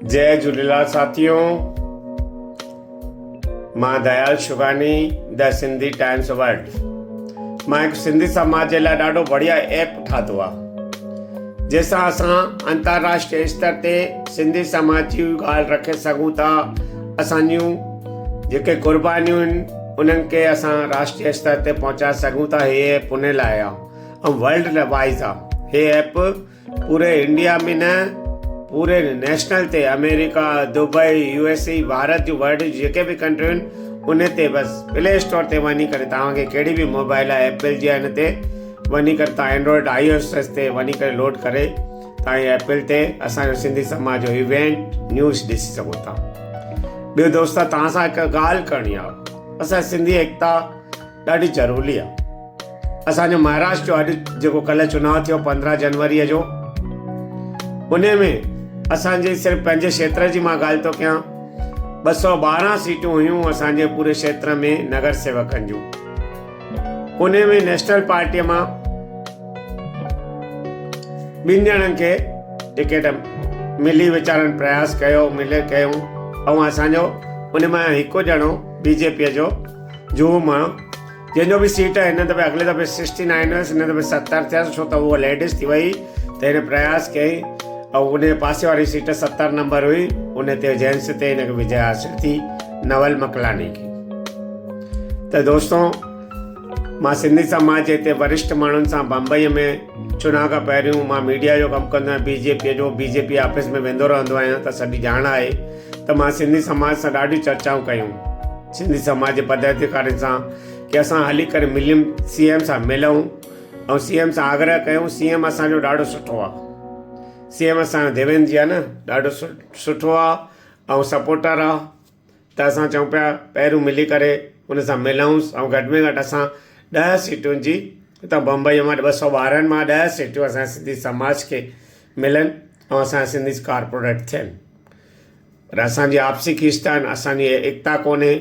جئي جهوليلال ساٿيو مان Dayal Shugani the Sindhi Times World مان هڪ سنڌي سماج جي لاء ڏاڍو بڙيا ايپ ٺاهتو آ جنهن سان اسان انترراشٽري استر تي سنڌي سماج جي ڳالهه رکي سگهون ٿا اسان جون جيڪي قربانيون آهن انهن کي اسان راشٽري استر تي پهچائي سگهون ٿا هي ايپ ان لاء آ ۽ ورلڊ وائز آ هي ايپ پوري انڊيا ۾ نه پوري نيشنل تي آمريڪا دبئي يو ايس اي ڀارت جون ورلڊ جون جيڪي به ڪنٽريون آهن ان تي بس پلي اسٽور تي وڃي ڪري توهان کي ڪهڙي به موبائل آهي ايپل جي ان تي وڃي ڪري توهان اينڊرائڊ I S S تي وڃي ڪري لوڊ ڪري توهان ايپل تي اسان جو سنڌي سماج جو ايونٽ نيوز ڏسي سگهو ٿا. ٻيو دوست توهان سان هڪ ڳالهه ڪرڻي آهي اسان سنڌي ايڪتا ڏاڍي ضروري آهي. اسان جو مهاراشٽر جو اڄ جيڪو ڪلهه چناء ٿيو 15 جنوريء جو ان ۾ اسان جي صرف پنهنجي کيتر جي مان ڳالهه ٿو ڪيان 212 سيٽون هيون اسان جي پوري کيتر ۾ نگر سيوڪن جون ان ۾ نيشنل پارٽيء مان ٻن ڄڻن کي ٽڪيٽ ملي ويچارن پرياس ڪيو ملي ڪيون ۽ اسان جو ان مان هڪ ڄڻو بي جي پيء جو جوهو مان جنهن جو به سيٽ هن دفعي اڳلي دفعي سڪسٽي نائن هيس هن دفعي 70 ٿيس ڇو ته هوء ليڊيز ٿي وئي ته هن پرياس ڪيائين ۽ ان جي پاسي واري سيٽ 70 نمبر هئي ان تي جينس تي هن کي وجي حاصل ٿي نول مڪلاني کي ته دوستو مان سنڌي سماج جي هتي ورشٺ ماڻهن سان بمبئي ۾ چناء کان پهريون مان ميڊيا جو ڪم ڪندو آهيان بي جي پي جو بي جي پي آفيس ۾ ويندو رهندو آهيان ته سڄي ڄاڻ آهي ته مان سنڌي سماج سان ڏاڍيون چرچائون ڪيون سنڌي سماج جي پداڌيڪارين سان ڪي اسان هلي ڪري مليم سي ايم سان ملون ۽ سي ايم سان آگرهه ڪيون سي ايم اسان جو ڏاڍو سٺو آ سي ايم اسان جو ديويندر جي آ نه ڏاڍو سٺو آ ۽ سپورٽر آ ته اسان چئون پيا پهريون ملي ڪري ان سان ملونس ۽ گهٽ ۾ گهٽ اسان 10 سيٽون جي هتان بمبئي مان 212 مان 10 سيٽون اسان سنڌي سماج کي ملن ۽ اسان سنڌي ڪارپوريٽ ٿين پر اسان جي آپسي کيچتان اسان جي ايڪتا ڪونهي.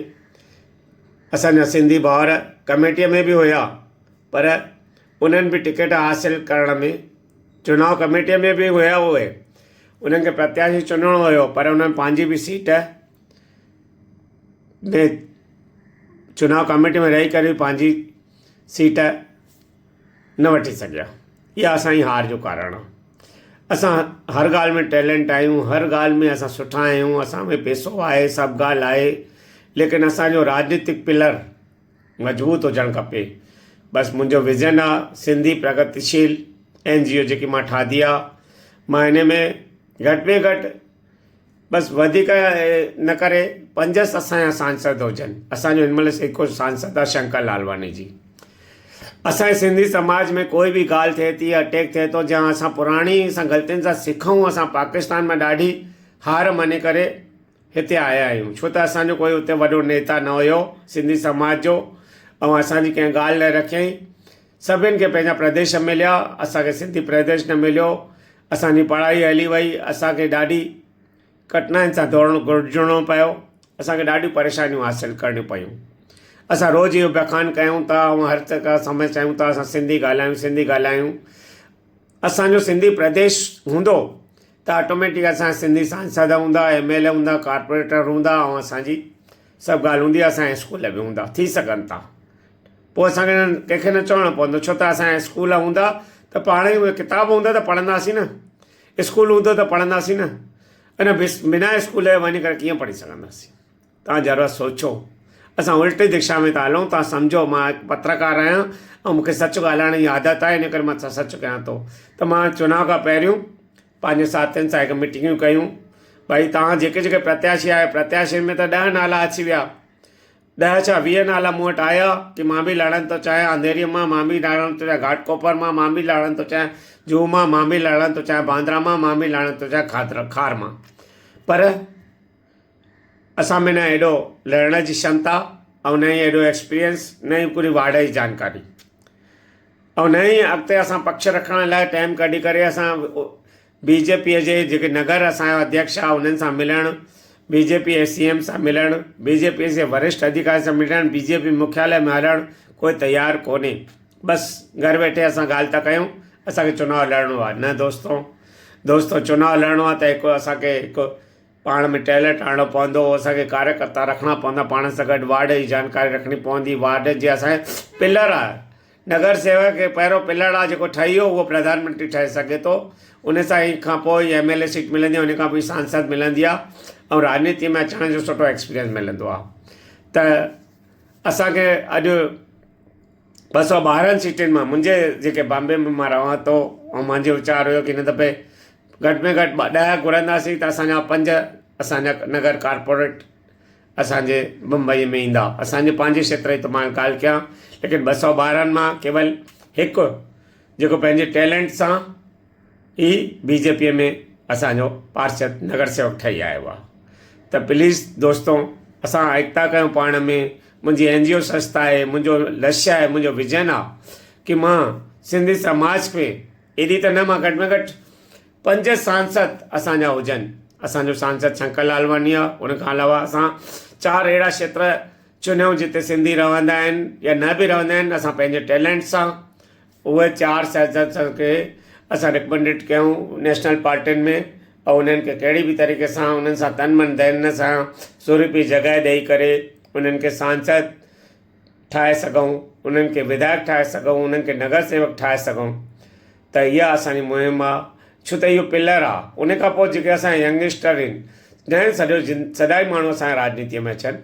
اسان جا سنڌي ڀائر ڪميٽيء ۾ به هيا پر انهن به ٽڪيٽ حاصل ڪرڻ ۾ چناء ڪميٽيء ۾ به هيا اهي انهن کي پرتياشي چنڻو هيو پر انهن پنهنجي به سيٽ ۾ چناء ڪميٽي ۾ رهي ڪري پنهنجي سيٽ نه وٺي سگهيا. اها اسان جي هار جو ڪارڻ آهي. اسان هر ڳالهه ۾ ٽيلنٽ آهيون، هر ڳالهه ۾ اسان سٺا آهيون، اسان ۾ پئسو آهي، سڀ ڳالهه آهي، ليڪن اسان جو راجنيتڪ پلر مضبوط هجڻ کپي. بس منهنجو ويزن آهي سنڌي پرگتشيل اين جي او جيڪي مان ٺاهي آهي، مان ان ۾ گهٽ ۾ گهٽ بس وڌيڪ نه ڪري پنج اسان جا سانسد هجن. اسان جو هن مهل هڪ سانسد آهي شنڪر لالواني جي. اسان جي سنڌي سماج ۾ ڪوئي به ڳالهه ٿئي ٿي اٽيڪ ٿئي ٿو جا اسان پراڻي اسان غلطين سان سکون اسان پاڪستان مان ڏاڍي هار مڃي ڪري هتي آيا آهيون ڇو ته اسان جو ڪوئي اتي وڏو نيتا نه هيو سنڌي سماج جو ۽ اسان جي ڪنهن ڳالهه نه رکيائين سڀن کي پنهنجا پرديش مليا اسان کي سنڌي پرديش نه مليو اسان جي پڙهائي هلي وئي، اسان کي ڏاڍي ڪٺنائين سان ڊوڙڻو گهڙجڻو پيو، اسان کي ڏاڍيون پريشانيون حاصل ڪرڻيون پيون. اسان روز اهو بخان ڪيون ٿا ۽ هر جڳهه سمجهه چاهيون ٿا اسان سنڌي ڳالهايون سنڌي ڳالهايون. اسان جو سنڌي پرديش هوندو ته آٽوميٽڪ اسان جا سنڌي سانسد هوندا، ايم ايل اي هوندا، ڪارپوريٽر هوندا ۽ اسان جي سڀ ڳالهه هوندي، اسان جا اسڪول به هوندا، ٿي سگهن ٿا. پوء اسان کي ڪنهن کي نه چوڻو پوندو ڇو ته اسان جا اسڪول هوندا ته پاڻ ئي اهي ڪتاب هوندا ته پڙهنداسين نه اسڪول هوندو ته پڙهنداسين نه ان بنا اسڪول جي وڃي ڪري ڪيئن پڙهي سگهنداسين توهان ذرا سوچو اسان الٽي دشا ۾ ٿا هلون توهان سمجهو مان هڪ پترڪار آهيان ۽ مون کي سچ ڳالهائڻ جي عادت آهي ان ڪري مان سچ ڪيان ٿو ته مان چناء کان پهريون پنهنجي ساٿين سان هڪ ميٽنگون ڪيون ڀائي توهان جيڪي جيڪي پرتياشي آهيو پرتياشين ۾ ته 10 نالا اچي ويا 10 ڇا 20 نالا مون وٽ آيا ڪي مان به لڙڻ ٿو چاهيان انڌيريء مان، مان به لڙڻ ٿو چاهيان گهاٽ ڪوپر مان، مان به لڙڻ ٿو چاهيان جوهه مان، مان به لڙڻ ٿو چاهيان باندرا مان، مان به لڙڻ ٿو چاهيان کادر کار مان. پر اسان ۾ نه ايڏو لڙڻ جي ڪشمتا ۽ نه ئي ايڏو ايڪسپيرينس نه ئي پوري وارڊ جي جانڪاري ۽ نه ئي اڳتي اسان پڪش رکڻ لاء ٽائيم ڪڍي ڪري اسان بي جي پيء جي جيڪي نگر اسان جو اڌيڪش آهي انهن سان ملڻ، بي جي پي جي سي ايم سان ملڻ، بي جي پي جي ورشٺ اڌيڪارين سان ملڻ، بي جي پي مکيالي ۾ هلڻ ڪوئي تيار ڪونهي. بس گهر ويٺي اسان ڳالهه ٿا ڪيون اسان کي چناء لڙڻو آهي. نه دوستو دوستو چناء لڙڻو آهي ته هڪ اسان کي هڪ پاڻ ۾ ٽيلنٽ آڻڻو پوندو، اسان کي ڪاريڪرتا رکڻا پوندا، پاڻ سان گڏ وارڊ جي جانڪاري رکڻي پوندي، وارڊ جي اسان جي پلر آهي نگر سيوڪ کي پهريون پلر آهي جيڪو ٺهي ويو اهو پرڌان منتري ٺهي سگهي ٿو ان سان ئي کان پوء ئي ايم ايل اي سيٽ ملندي آهي ان کان پوء سانسد ملندي آهي ۽ راجنيتي ۾ اچڻ جو سٺو ايڪسپيرينس ملندو آهي ته اسان کي اڄ 212 سيٽن مان منهنجي جيڪي بامبي ۾ مان رهان ٿو ۽ منهنجو ويچار هيو ڪي هن دفعي گهٽ ۾ گهٽ 10 گهرنداسين ته اسانجا پنج اسانجا نگر ڪارپوريٽ اسانجي بمبئي ۾ ايندا. اسانجي پنهنجي کيتر جي ته مان ڳالهه ڪيان ليڪن 212 مان ڪيول هڪ جيڪو پنهنجي ٽيلنٽ سان ئي بي جي پي ۾ اسانجو پارشد نگر سيوڪ ٺهي آيو آهي ته پليز دوستو اسان ايڪتا ڪيون پاڻ ۾ منهنجي اين جي او سنسٿا آهي منهنجو لشيه آهي منهنجو ويزن آهي ڪي مان سنڌي سماج کي ايڏي ته نه مان گهٽ ۾ گهٽ پنج سانسد اسان جا هجن. اسان جو سانسد شنڪر لالواڻي آ، ان کان علاوه اسان چار اهڙا کيتر چنيون جتي سنڌي رهندا آهن يا نه به رهندا آهن، اسان پنهنجي ٽيلنٽ سان اهي چار سانسدن کي اسان رڪمنڊيڊ ڪيون نيشنل پارٽين ۾ ۽ انهن کي ڪهڙي به طريقي سان انهن سان تن من ڌن سان سرپي جڳهه ڏئي ڪري انهن کي سانسد ٺاهي سگهون، انهن کي وڌايڪ ٺاهي سگهون، انهن کي نگر سيوڪ ٺاهي سگهون ته اها اسان جي مهم آ ڇو ته اهو پلر آ ان کان پوء جيڪي اسان جا ينگسٽر آهن ناهن سڄو سڄا ئي ماڻهو اسان جي راڄنيتي ۾ اچن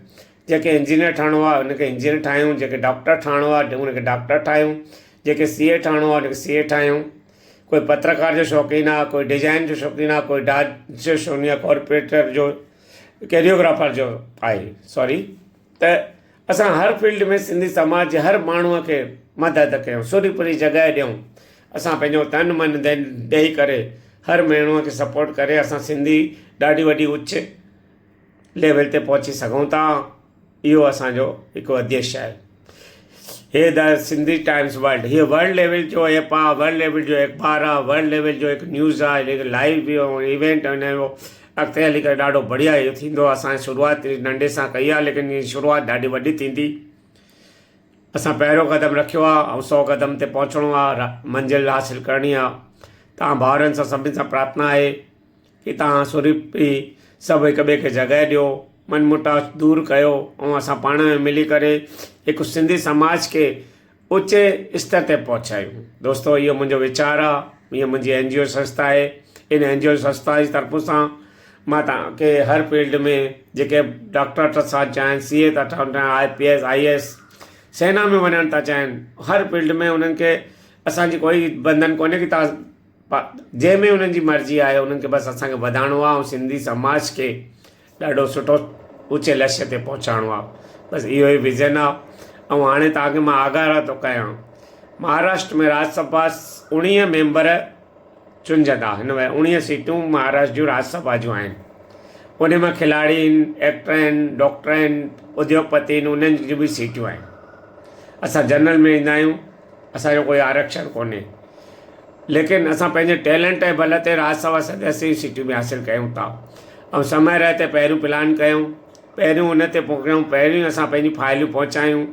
جنهن کي انجنيئر ٺهڻو آ ان کي انجنيئر ٺاهيون جنهن کي ڊاڪٽر ٺهڻو آ ان کي ڊاڪٽر ٺاهيون جنهن کي سي اي ٺهڻو آ ان کي سي اي ٺاهيون ڪوئي پترڪار جو شوقين آ ڪوئي ڊزائن جو شوقين آ ڪوئي ڊانس جو شوقين آ ڪارپوريٽر جو ڪيريوگرافر جو آهي سوري ته اسان هر فيلڊ ۾ سنڌي سماج جي هر ماڻهوء کي مدد ڪيون، سوري پوري جڳهه ڏيون، اسان پنهنجو تن من ڌن ڏئي ڪري هر ميڻوء کي سپورٽ ڪري اسان سنڌي ڏاڍي وڏي اچ ليول تي پهچي سگهون ٿا، اهو اسان جو هڪ اديش آهي. هي the Sindhi times world he world level جو ايپ آ، ورلڊ ليول جو اخبار آ، ورلڊ ليول جو هڪ نيوز آ، هڪ لائيو ايونٽ هن جو اڳتي هلي ڪري ڏاڍو بڙيا اهو ٿيندو. اسان شروعات ننڍي سان ڪئي آهي ليڪن شروعات ڏاڍي وڏي ٿيندي. اسان پهريون قدم رکيو آهي ۽ 100 قدم تي پهچڻو آهي، منزل حاصل ڪرڻي آهي. توهان ڀائرن سان سڀني سان پرارٿنا آهي ڪي توهان سريپي سڀ هڪ ٻئي کي جڳهه ڏيو، من مٽاء دور ڪيو ۽ اسان پاڻ ۾ ملي ڪري هڪ سنڌي سماج کي اوچي استر تي پهچايون. دوستو اهو منهنجو ويچار آ، هيء منهنجي اين جي او سنسٿا آهي، ان اين جي او سنسٿا جي طرفون سان مان توهان کي هر فيلڊ ۾ جيڪي ڊاڪٽر ٿا ٺهڻ چاهين، سي اي ٿا ٺهڻ چاهين، آء پي ايس، I S, سينا ۾ وڃڻ ٿا چاهين، هر فيلڊ ۾ انهن کي اسان جي ڪوئي بنڌن ڪونهي ڪي توهان جنهن ۾ انهن جي مرضي آهي انهن کي بس اسان کي وڌائڻو آ ۽ سنڌي سماج کي ڏاڍو سٺو اوچي لڪشيه تي پهچائڻو آ بس اهو ئي ويزن آ ۽ هاڻي توهان کي مان آگاهه ٿو ڪيان مهاراشٽر ۾ راج سڀا 19 ميمبر چونجندا هن وقت 19 سيٽون مهاراشٽر جون راج سڀا جون آهن ان مان کلاڙي آهن ايڪٽر آهن ڊاڪٽر آهن اديوگپتي آهن انهن جون به سيٽون آهن اسان جنرل ۾ ايندا آهيون اسانجو ڪوئي آرڪشڻ ڪونهي ليڪن اسان پنهنجي ٽيلنٽ جي بل تي راج سڀا سدسيه جون سيٽون به حاصل ڪيون ٿا ۽ سمي رهتي پهريون پلان ڪيون پهريون ان تي پهچون پهريون اسان پنهنجون فائلون پهچايون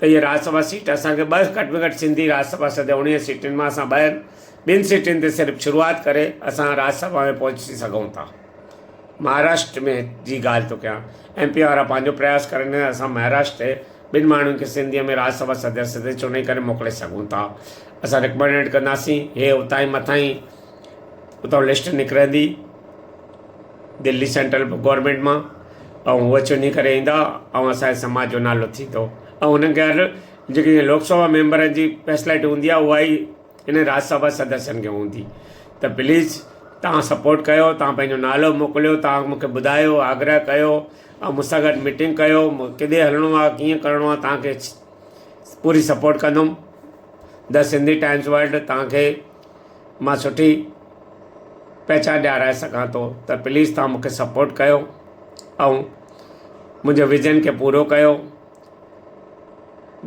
ته هيء راج سڀا سيٽ اسان کي ٻه گهٽ ۾ گهٽ سنڌي راج سڀا سدسيه 19 سيٽن مان اسان ٻه ٻن سيٽن تي صرف شروعات ڪري اسان راج سڀا ۾ پهچي سگهون ٿا مهاراشٽر ۾ جي ڳالهه ٿو ڪيان ايم پي وارا پنهنجو پرياس ڪرن اسان مهاراشٽر ٻن ماڻهن کي سنڌيء ۾ راج سڀا سدسيه تي چونڊي ڪري موڪلي سگهون ٿا. اسان رڪمنڊ ڪنداسين. هي اتان ئي مٿان ئي اتان لسٽ نڪرندي دلي سينٽرل گورنمينٽ مان ۽ هو چونڊي ڪري ايندا ۽ اسان جي سماج جو نالو ٿيندو ۽ هنن کي هر جيڪي لوڪ سڀا ميمبرن جي فيسلٽي هوندي آهي اها ئي ان راج سڀا سدسين کي هوندي ته پليز توهان سپورٽ ڪيو توهان پنهنجو نالو موڪليو توهان مونکي ٻڌايو آگرهه ڪيو ۽ مون سان گڏ ميٽنگ ڪيو ڪيڏي هلڻو آهي ڪيئن ڪرڻو آهي توهان کي پوري سپورٽ ڪندم the Sindhi times world توهان کي مان سٺي پهچان ڏيارائي سگهان ٿو ته پليز توهان مونکي سپورٽ ڪيو ۽ منهنجي ويزن کي پورو ڪيو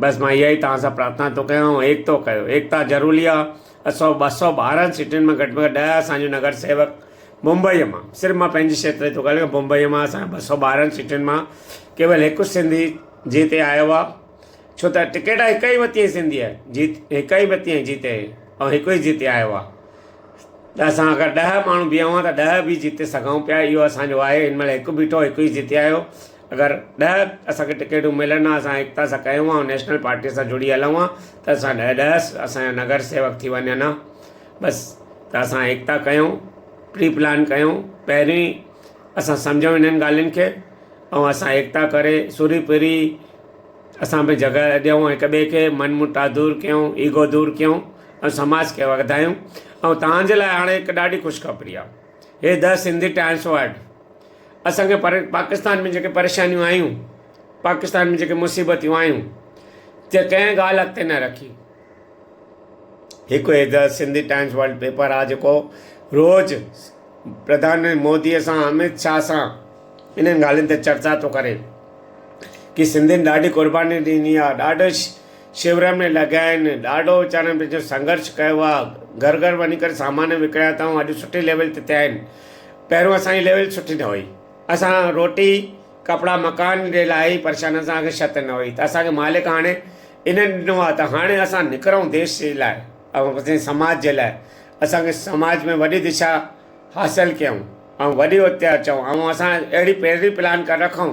بس مان اها ئي توهان سان پرارٿنا ٿو ڪيان ۽ ايڪتو ڪيو ايڪتا ضروري آهي اسان 212 سيٽن مان گهٽ ۾ گهٽ 10 اسانجو نگر سيوڪ ممبئيء مان، صرف مان پنهنجي کيتر جي ٿو ڳالهايان، ممبئيء مان اسان 212 سيٽن مان ڪيول هڪ سنڌي جيتي آيو آ، ڇو ته ٽڪيٽ هڪ ئي ورتي هئي سنڌيء، جيت هڪ ئي ورتي هئي جيتي ۽ هڪ ئي جيتي آيو آ. ته اسان اگر ڏهه ماڻهو بيهون ها ته ڏهه به جيتي سگهون پيا اهو اسانجو آهي هن مهل هڪ بيٺو هڪ ئي جيتي آيو اگر ڏهه اسانکي ٽڪيٽون ملن ها اسان ايڪتا سان ڪيون ها نيشنل پارٽي سان جڙي هلون ها ته اسان ڏهه ڏهه اسانجا نگر سيوڪ ٿي وڃن ها بس ته اسان ايڪتا ڪيون پري پلان ڪيون پهرين اسان سمجهون انهن ڳالهين کي ۽ اسان ايڪتا ڪري سري پري اسان به جڳهه ڏيون هڪ ٻئي کي من مٽا دور ڪيون ايگو دور ڪيون ۽ سماج کي وڌايون ۽ توهان جي لاء هاڻي هڪ ڏاڍي خوشخبري آهي هي the Sindhi Times world اسان کي پر پاڪستان ۾ جيڪي پريشانيون آيون پاڪستان ۾ جيڪي مصيبتيون آيون ته ڪنهن ڳالهه اڳتي نه رکي هڪ هي the Sindhi Times world paper آهي جيڪو روز پرڌان مودي سان امت شاهه سان انهن ڳالهين تي چرچا ٿو ڪري ڪي سنڌين ڏاڍي قرباني ڏني آ ڏاڍو شورن ۾ لڳا آهن ڏاڍو ويچارن پنهنجو سنگهرش ڪيو آ گهر گهر وڃي ڪري سامان وڪڻيا اٿائون اڄ سٺي ليول تي ٿيا آهن پهريون اسان جي ليول سٺي نه هئي اسان روٽي ڪپڙا مڪان جي لاء ئي پريشان اسان کي ڇت نه هئي ته اسان کي مالڪ هاڻي انهن ڏنو آ ته هاڻي اسان نڪرون ديش جي لاء ۽ سماج جي لاء اسان کي سماج ۾ وڏي دشا حاصل ڪيون ۽ وڏي اتي اچون ۽ اسان اهڙي پهرين پلان ڪري رکون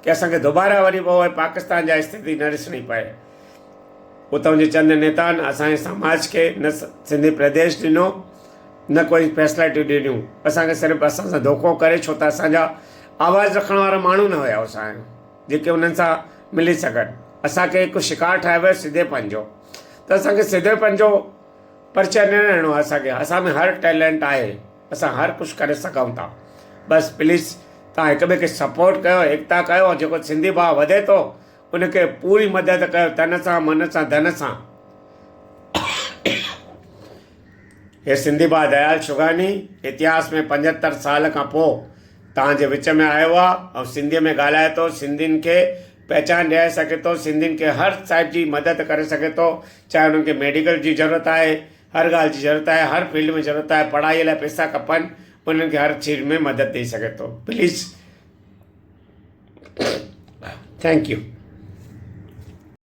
ڪي اسان کي دوباره وري پوء پاڪستان جا استٿي نه ڏسڻي پئي. اتان جي چند نيتائن اسان جي سماج کي نه سنڌي پرديش ڏنو نه ڪوئي فيسلٽيون ڏنيون اسان کي صرف اسان سان ڌوڪو ڪري ڇو ته اسان جا آواز رکڻ وارا ماڻهو نه هيا اسان جا جيڪي انهن سان ملي سگهن اسان کي هڪ شڪار ٺاهيو ويو سڌي پنجو ته اسان کي سڌي پنجو پرچي نه رهڻو آهي اسان کي اسان ۾ هر ٽيلنٽ آهي اسان هر ڪجهه ڪري سگهون ٿا بس پليز توهان هڪ ٻئي کي سپورٽ ڪيو ايڪتا ڪيو ۽ جيڪو سنڌي ڀاء وڌي ٿو ان کي پوري مدد ڪيو تن سان من سان ڌن سان هي سنڌي ڀاء ديال شگاني اتهاس ۾ 75 سال کان پوء توهان جي وچ ۾ آيو آهي ۽ سنڌي ۾ ڳالهائي ٿو سنڌين کي پهچان ڏياري سگهي ٿو سنڌين کي هر صاحب جي مدد ڪري سگهي ٿو چاهي انهن کي ميڊيڪل جي ضرورت آهي هر ڳالهه جي ضرورت آهي هر فيلڊ ۾ ضرورت آهي پڙهائي لاء پئسا کپن انهن کي هر چيز ۾ مدد ڏئي سگهي ٿو پليز thank you.